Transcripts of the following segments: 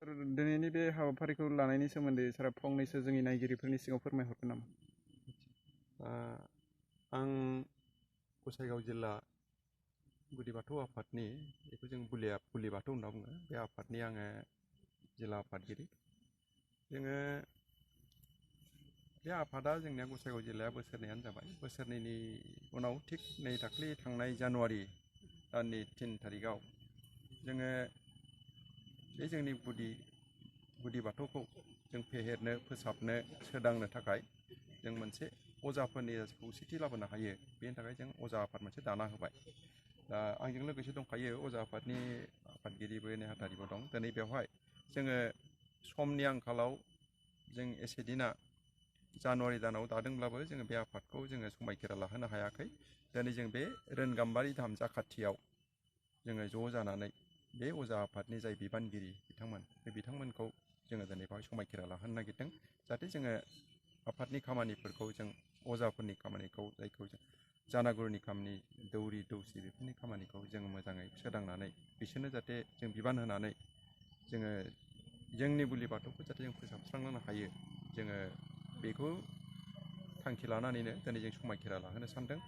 दिनैनि बे हाबाफारिखौ लानायनि सोमोन्दै सारा फंनैसो जोंनि नायगिरिफोरनि सिगाङाव फोरमायहरगोन नामा? आं गसाइगाव जिल्ला गुदि बाथौ आफादनि बेखौ जों बुलि बाथौ होनना बुङो बे आफादनि आङो जिल्ला आफादगिरि। जोङो बे आफादा जोंनिया गसाइगाव जिल्लाया बोसोरनैयानो जाबाय। बोसोरनैनि उनाव थिग नै दाख्लै थांनाय जानुवारि दाननि 3 थारिखआव जोङो बे जोंनि गुदि बाथौखौ जों फेहेरनो फोसाबनो सोदांनो थाखाय जों मोनसे अजाफोरनि खौसेथि लाबोनो हायो, बेनि थाखाय जों अजा आफाद मोनसे दाना होबाय। दा आंजों लोगोसे दंखायो अजा आफादनि आफादगिरिबो नेहाथारिबो दं। दिनै बेवहाय जोङो समनि आंखालाव जों एसेदिना जानुवारि दानाव दादोंब्लाबो जोङो बे आफादखौ जोङो समायखिरा लाहोनो हायाखै। दिनै जों बे रोनगाम्बारि धाम जाखाथियाव जोङो ज' जानानै बे अजा आफादनि जाय बिबानगिरि बिथांमोन बे बिथांमोनखौ जोङो दिनै बेवहाय समायखिरा लाहोनो नागिरदों, जाहाथे जोङो आफादनि खामानिफोरखौ जों अजाफोरनि खामानिखौ जायखौ जों जानागुरुनि खामानि दौरि दौसि बेफोरनि खामानिखौ जोङो मोजाङै सोदांनानै बिसोरनो जाहाथे जों बिबान होनानै जोङो जोंनि बुलि बाथौखौ जाहाथे जों फोसाबस्रांनो हायो, जोङो बेखौ थांखि लानानैनो दिनै जों समायखिरा लाहोनो सानदों।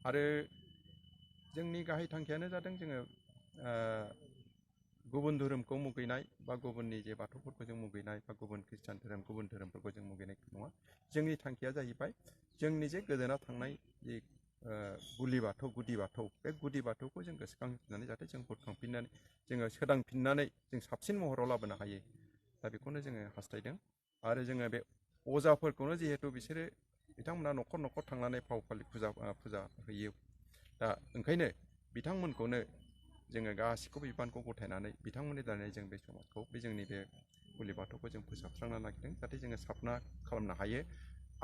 आरो जोंनि गाहाय थांखियानो जादों जोङो गुबुन धोरोमखौ मुगैनाय बा गुबुननि जे बाथौफोरखौ जों मुगैनाय बा गुबुन खृष्टान धोरोम गुबुन धोरोमफोरखौ जों मुगैनाय नङा। जोंनि थांखिया जाहैबाय जोंनि जे गोदोना थांनाय जे बुलि बाथौ गुदि बाथौ, बे गुदि बाथौखौ जों गोसोखांफिननानै जाहाथे जों बुरखांफिननानै जोङो सोदांफिननानै जों साबसिन महराव लाबोनो हायो। दा बेखौनो जोङो हास्थायदों। आरो जोङो बे अजाफोरखौनो जिहेथु बिसोरो बिथांमोना न'खर न'खर थांनानै फाव फालि फुजा होयो। दा ओंखायनो बिथांमोनखौनो जोङो गासिखौबो बिबानखौ गथायनानै बिथांमोननि दारै जों बे समाजखौ बे जोंनि बे बुलि बाथौखौ जों फोसाबस्रांनो नागिरदों, जाहाथे जोङो साबना खालामनो हायो।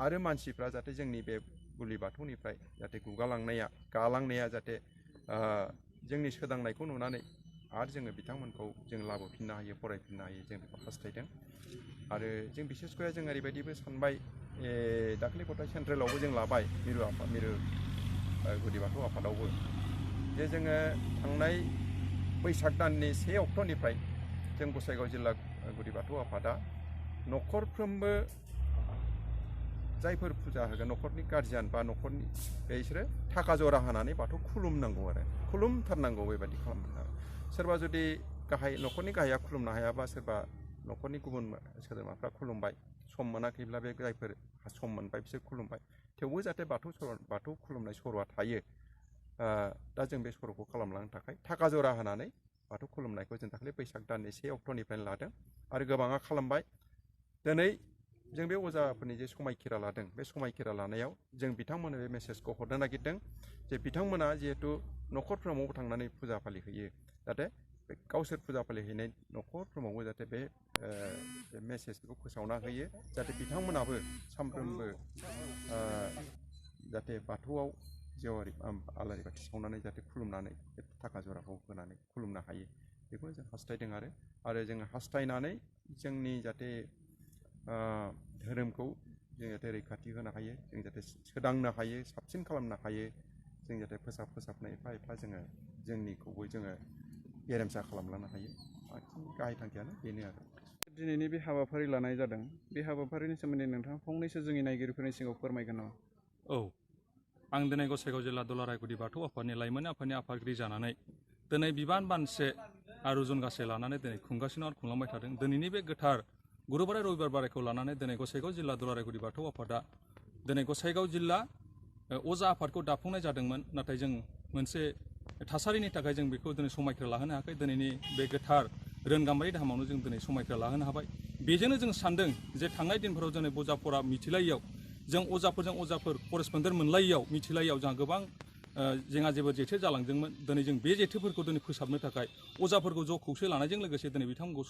आरो मानसिफ्रा जाहाथे जोंनि बे बुलि बाथौनिफ्राय जाहाथे गालांनाया जाहाथे जोंनि सोदांनायखौ नुनानै आरो जोङो बिथांमोनखौ जों लाबोफिननो हायो, फरायफिननो हायो, जों बेखौ हास्थायदों। आरो जों बिसेसकय जों ओरैबायदिबो सानबाय, दाख्लै गथाय सेन्ट्रेलावबो जों लाबाय मिरु गुदि बाथौ आफादावबो, जे जोङो थांनाय बैसाग दाननि 1 अक्ट'निफ्राय जों गसाइगाव जिल्ला गुदि बाथौ आफादा न'खरफ्रोमबो जायफोर फुजा होगोन न'खरनि गारजियान बा न'खरनि बिसोरो थाखा जरा होनानै बाथौ खुलुमनांगौ आरो खुलुमथारनांगौ बेबायदि खालामदों। सोरबा जुदि न'खरनि गाहाया खुलुमनो हायाबा सोरबा न'खरनि गुबुन सोद्रोमाफ्रा खुलुमबाय, सम मोनाखैब्ला बे जायफोर सम मोनबाय बिसोर खुलुमबाय। थेवबो जाहाथे बाथौ खुलुमनाय सर'आ थायो, दा जों बे सर'खौ खालामलांनो थाखाय थाखा जरा होनानै बाथौ खुलुमनायखौ जों दाखालि बैसाग दाननि 1 अक्ट'निफ्रायनो लादों आरो गोबाङा खालामबाय। दिनै जों बे अजाफोरनि जे समायखिरा लादों, बे समायखिरा लानायाव जों बिथांमोननो बे मेसेजखौ हरनो नागिरदों जे बिथांमोना जिहेथु न'खरफ्रोमावबो थांनानै फुजा फालि हैयो, जाहाथे बे गावसोर फुजा फालि हैनाय न'खरफ्रोमावबो जाहाथे बे मेसेजखौ फोसावना होयो, जाहाथे बिथांमोनाबो सानफ्रोमबो जाहाथे बाथौआव जेवारि आलारि बाथि सावनानै जाहाथे खुलुमनानै थाखा जराखौ होनानै खुलुमनो हायो, बेखौ जों हास्थायदों। आरो जोङो हास्थायनानै जोंनि जाहाथे धोरोमखौ जों जाहाथे रैखाथि होनो हायो, जों जाहाथे सोदांनो हायो, साबसिन खालामनो हायो, जों जाहाथे फोसाबनो एफा एफा जोङो जोंनिखौबो जोङो गेरेमसा खालामलांनो हायो। गाहाय थांखियानो बेनो आरो। दिनैनि बे हाबाफारि लानाय जादों, बे हाबाफारिनि सोमोन्दै नोंथाङा फंनैसो जोंनि नायगिरिफोरनि सिगाङाव फोरमायगोन नामा? औ, आं दिनै गसाइगाव जिल्ला दुलाराय गुदि बाथौ आफादनि लाइमोन आफादनि आफादगिरि जानानै दिनै बिबान बानसे आरो जुनगासे लानानै दिनै खुंगासिनो आरो खुंलांबाय थादों। दिनैनि बे गोथार गुरु बाराय रबिबार बारायखौ लानानै दिनै गसाइगाव जिल्ला दुलाराय गुदि बाथौ आफादा दिनै गसाइगाव जिल्ला अजा आफादखौ दाफुंनाय जादोंमोन, नाथाय जों मोनसे थासारिनि थाखाय जों बेखौ दिनै समायखिरा लाहोनो हायाखै। दिनैनि बे गोथार रोनगाम्बारि धामावनो जों दिनै समायखिरा लाहोनो हाबाय। बेजोंनो जों सानदों जे थांनाय दिनफोराव जोंनि बजाफोरा मिथिलायियाव, जों अजाफोर करेसपन्डेन्ट मोनलायियाव मिथिलायियाव जोंहा गोबां जोंहा जेबो जेथो जालांदोंमोन। दिनै जों बे जेथोफोरखौ दिनै फोसाबनो थाखाय अजाफोरखौ ज' खौसे लानायजों लोगोसे दिनै बिथांमोनखौ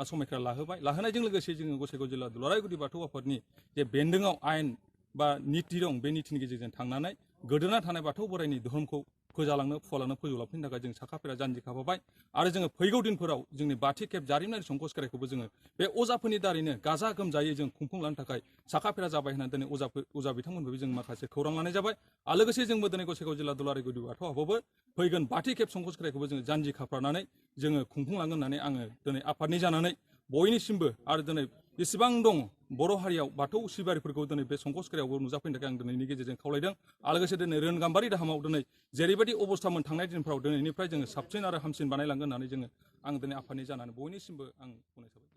समायखिरा लाहोबाय। लाहोनायजों लोगोसे जोङो गसाइगाव जिल्ला दुलाराय गुदि बाथौ आफादनि जे बेन्दोङाव आयेन बा निति दं, बे नितिनि गेजेरजों थांनानै गोदोना थानाय बाथौ बोराइनि धोरोमखौ फोजालांनो फुवालांनो फोजौलांफिननो थाखाय जों साखाफेरा जानजि खाफाबाय आरो जोङो फैगौ दिनफोराव जोंनि बाथि खेब जारिमिनारि संकस खेराइखौबो जोङो बे अजाफोरनि दारैनो गाजा गोमजायै जों खुंफुंलांनो थाखाय साखाफेरा जाबाय होननानै दिनै अजा बिथांमोननिफ्राय जों माखासे खौरां लानाय जाबाय आरो लोगोसे जोंबो दिनै गसाइगाव जिल्ला दुलाराय गुदि बाथौ आफादावबो फैगोन बाथि खेब संकस खेराइखौबो जोङो जानजि खाफ्रानानै जोङो खुंफुंलांगोन होननानै आङो दिनै आफादनि जानानै बयनिसिमबो आरो दिनै जेसेबां दं बर' हारियाव बाथौ सिबियारिफोरखौ दिनै बे संकस खेराइयावबो नुजाफैनो थाखाय आं दिनैनि गेजेरजों खावलायदों आरो लोगोसे दिनै रोन गाम्बारि दाहामाव दिनै जेरैबायदि अबस्थामोन थांनाय दिनफ्राव दिनैनिफ्राय जोङो साबसिन आरो हामसिन बानायलांगोन होननानै आं दिनै आफादनि जानानै बयनिसिमबो आं बुंनाय जाबाय।